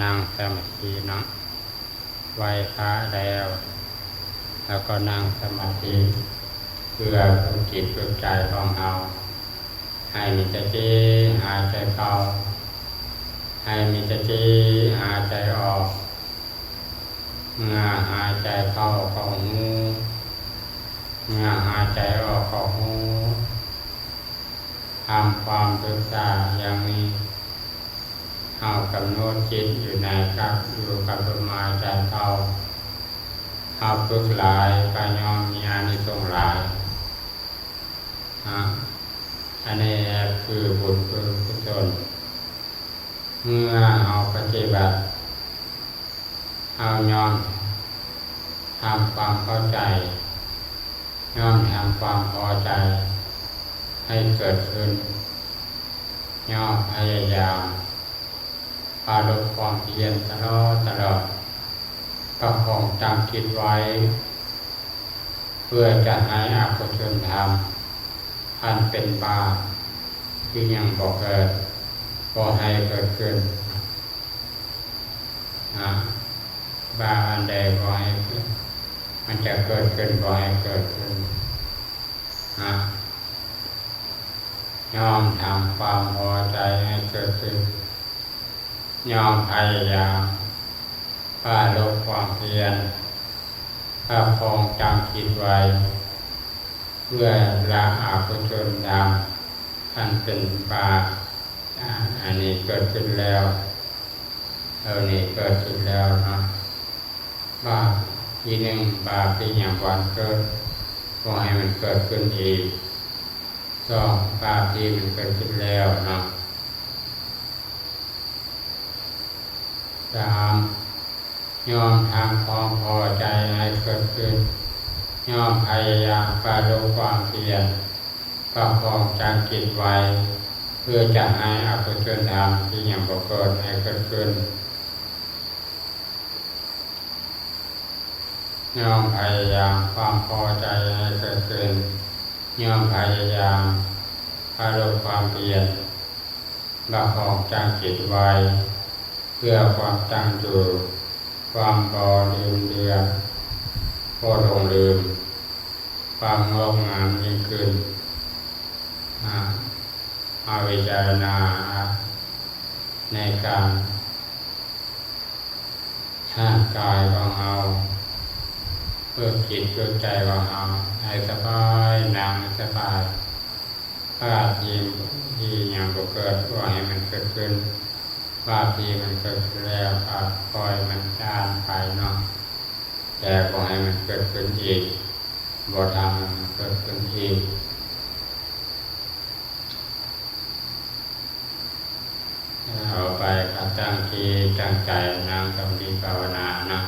ນັ່ງສະມາທິເນາະ ໄຫວ້ພະແລ້ວ ແລ້ວກໍນັ່ງສະມາທິ ເພື່ອຝຶກຈິດຝຶກໃຈຂອງເຮົາ ໃຫ້ມີສະຕິຫາຍໃຈເຂົ້າ ໃຫ້ມີສະຕິຫາຍໃຈອອກ ເມື່ອຫາຍໃຈເຂົ້າກໍຮູ້ ເມື່ອຫາຍໃຈອອກກໍຮູ້ ທຳຄວາມສຶກສາຢ່າງນີ້ ເຮົາກຳນົດຈິດຢູ່ໃນກັບ ຢູ່ກັບລົມຫາຍໃຈເຂົ້າ ເຮົາຝຶກຫຼາຍກໍຍ່ອມມີອານິສົງຫຼາຍ ອາ ອັນນີ້ຄືບຸນຄືກຸສົນ ເມື່ອເຮົາປະຕິບັດ ເຮົາຍ່ອມທຳຄວາມເຂົ້າໃຈ ຍ່ອມທຳຄວາມພໍໃຈໃຫ້ເກີດຂຶ້ນ ຍ່ອມພະຍາຍາມປາລົບຄວາມພຽນຕະຫຼອດຕະຫຼອດ ປະຄອງຕັ້ງຈິດໄວ້ ເພື່ອຈະໃຫ້ອະກຸສົນທຳອັນເປັນບາບທີ່ຍັງບໍ່ເກີດ ບໍ່ໃຫ້ເກີດຂຶ້ນ ນະ ບາບອັນໃດບໍ່ໃຫ້ເກີດ ມັນຈະເກີດຂຶ້ນ ບໍ່ໃຫ້ເກີດຂຶ້ນ ນະ ຍ່ອມທຳຄວາມພໍໃຈໃຫ້ເກີດຂຶ້ນ ຍ່ອມພະຍາຍາມປາລົບຄວາມພຽນ ປະຄອງຕັ້ງຈິດໄວ້ ເພື່ອລະອະກຸສົນທຳອັນເປັນບາບ ອາ ອັນນີ້ເກີດຂຶ້ນແລ້ວ ເອີ ນີ້ເກີດຂຶ້ນແລ້ວເນາະ ບາບທີໜຶ່ງ ບາບທີ່ຍັງບໍ່ທັນເກີດ ບໍ່ໃຫ້ມັນເກີດຂຶ້ນອີກ ສອງ ບາບທີ່ມັນເກີດຂຶ້ນແລ້ວເນາະ ສາມ ຍ່ອມທຳຄວາມພໍໃຈໃຫ້ເກີດຂຶ້ນ ຍ່ອມພະຍາຍາມປາລົບຄວາມພຽນ ປະຄອງຕັ້ງຈິດໄວ້ ເພື່ອຈະໃຫ້ອະກຸສົນທຳທີ່ຍັງບໍ່ເກີດໃຫ້ເກີດຂຶ້ນ ຍ່ອມພະຍາຍາມຄວາມພໍໃຈໃຫ້ເກີດຂຶ້ນ ຍ່ອມພະຍາຍາມປາລົບຄວາມພຽນ ປະຄອງຕັ້ງຈິດໄວ້ ເພື່ອຄວາມຕັ້ງຢູ່ ຄວາມບໍ່ລືມເຫຼືອ ບໍ່ຫຼົງລືມ ຄວາມງອກງາມຍິ່ງຂຶ້ນ ອາ ເຮົາພິຈາລະນາໃນການ ຮ່າງກາຍຂອງເຮົາ ຝຶກຈິດຝຶກໃຈຂອງເຮົາໃຫ້ສະບາຍ ນັ່ງໃຫ້ສະບາຍ ບາບທີ່ ທີ່ຍັງບໍ່ເກີດ ບໍ່ໃຫ້ມັນເກີດຂຶ້ນ ບາບທີ່ມັນເກີດຂຶ້ນແລ້ວ ກໍປ່ອຍມັນຜ່ານໄປເນາະ ແຕ່ບໍ່ໃຫ້ມັນເກີດຂຶ້ນອີກ ບໍ່ທຳໃຫ້ມັນເກີດຂຶ້ນອີກ. ເອົາໄປກໍຕັ້ງຈິດຕັ້ງໃຈນັ່ງສະມາທິພາວະນານະ.